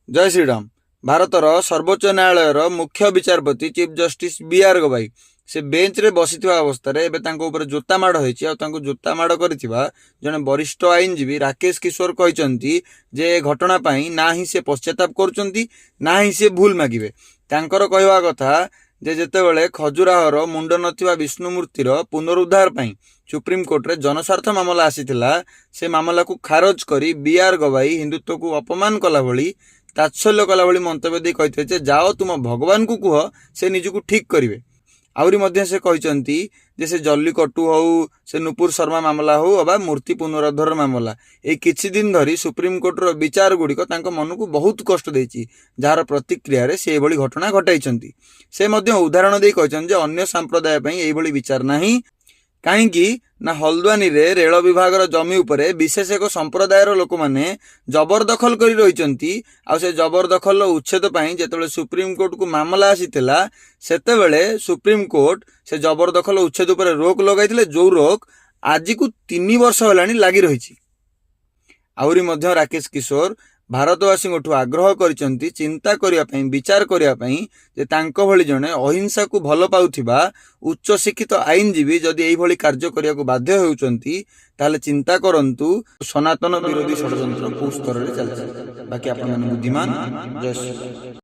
ଜୟ ଶ୍ରୀରାମ। ଭାରତର ସର୍ବୋଚ୍ଚ ନ୍ୟାୟାଳୟର ମୁଖ୍ୟ ବିଚାରପତି ଚିଫ୍ ଜଷ୍ଟିସ୍ ବି ଆର୍ ଗବାଇ ସେ ବେଞ୍ଚରେ ବସିଥିବା ଅବସ୍ଥାରେ ଏବେ ତାଙ୍କ ଉପରେ ଜୋତା ମାଡ଼ ହେଇଛି। ଆଉ ତାଙ୍କୁ ଜୋତା ମାଡ଼ କରିଥିବା ଜଣେ ବରିଷ୍ଠ ଆଇନଜୀବୀ ରାକେଶ କିଶୋର କହିଛନ୍ତି ଯେ ଏ ଘଟଣା ପାଇଁ ନା ହିଁ ସେ ପଶ୍ଚାତାପ କରୁଛନ୍ତି, ନା ହିଁ ସେ ଭୁଲ ମାଗିବେ। ତାଙ୍କର କହିବା କଥା ଯେ ଯେତେବେଳେ ଖଜୁରାହର ମୁଣ୍ଡ ନଥିବା ବିଷ୍ଣୁ ମୂର୍ତ୍ତିର ପୁନରୁଦ୍ଧାର ପାଇଁ ସୁପ୍ରିମକୋର୍ଟରେ ଜନସ୍ୱାର୍ଥ ମାମଲା ଆସିଥିଲା, ସେ ମାମଲାକୁ ଖାରଜ କରି ବି ଆର୍ ଗବାଇ ହିନ୍ଦୁତ୍ୱକୁ ଅପମାନ କଲା ଭଳି, ତାତ୍ସଲ୍ୟ କଲା ଭଳି ମନ୍ତବ୍ୟ ଦେଇ କହିଥିଲେ ଯେ ଯାଅ, ତୁମ ଭଗବାନଙ୍କୁ କୁହ, ସେ ନିଜକୁ ଠିକ୍ କରିବେ। ଆହୁରି ମଧ୍ୟ ସେ କହିଛନ୍ତି ଯେ ସେ ଜଲ୍ଲିକଟ୍ଟୁ ହଉ, ସେ ନୁପୁର ଶର୍ମା ମାମଲା ହଉ ଅବା ମୂର୍ତ୍ତି ପୁନରୁଦ୍ଧାର ମାମଲା, ଏଇ କିଛି ଦିନ ଧରି ସୁପ୍ରିମକୋର୍ଟର ବିଚାର ଗୁଡ଼ିକ ତାଙ୍କ ମନକୁ ବହୁତ କଷ୍ଟ ଦେଇଛି, ଯାହାର ପ୍ରତିକ୍ରିୟାରେ ସେ ଏଭଳି ଘଟଣା ଘଟାଇଛନ୍ତି। ସେ ମଧ୍ୟ ଉଦାହରଣ ଦେଇ କହିଛନ୍ତି ଯେ ଅନ୍ୟ ସମ୍ପ୍ରଦାୟ ପାଇଁ ଏଇଭଳି ବିଚାର ନାହିଁ। କାହିଁକି ନା ହଲଦ୍ୱାନୀରେ ରେଳ ବିଭାଗର ଜମି ଉପରେ ବିଶେଷ ଏକ ସମ୍ପ୍ରଦାୟର ଲୋକମାନେ ଜବରଦଖଲ କରି ରହିଛନ୍ତି। ଆଉ ସେ ଜବରଦଖଲର ଉଚ୍ଛେଦ ପାଇଁ ଯେତେବେଳେ ସୁପ୍ରିମକୋର୍ଟକୁ ମାମଲା ଆସିଥିଲା, ସେତେବେଳେ ସୁପ୍ରିମକୋର୍ଟ ସେ ଜବରଦଖଲ ଉଚ୍ଛେଦ ଉପରେ ରୋକ ଲଗାଇଥିଲେ, ଯୋଉ ରୋକ ଆଜିକୁ 3 ବର୍ଷ ହେଲାଣି ଲାଗି ରହିଛି। ଆହୁରି ମଧ୍ୟ ରାକେଶ କିଶୋର ଭାରତବାସୀଙ୍କଠୁ ଆଗ୍ରହ କରିଛନ୍ତି ଚିନ୍ତା କରିବା ପାଇଁ, ବିଚାର କରିବା ପାଇଁ ଯେ ତାଙ୍କ ଭଳି ଜଣେ ଅହିଂସାକୁ ଭଲ ପାଉଥିବା ଉଚ୍ଚଶିକ୍ଷିତ ଆଇନଜୀବୀ ଯଦି ଏଇଭଳି କାର୍ଯ୍ୟ କରିବାକୁ ବାଧ୍ୟ ହେଉଛନ୍ତି, ତାହେଲେ ଚିନ୍ତା କରନ୍ତୁ ସନାତନ ବିରୋଧୀ ଷଡ଼ଯନ୍ତ୍ର କୋଉ ସ୍ତରରେ ଚାଲିଛି। ବାକି ଆପଣମାନେ ବୁଦ୍ଧିମାନ। ଜୟ ଶ୍ରୀ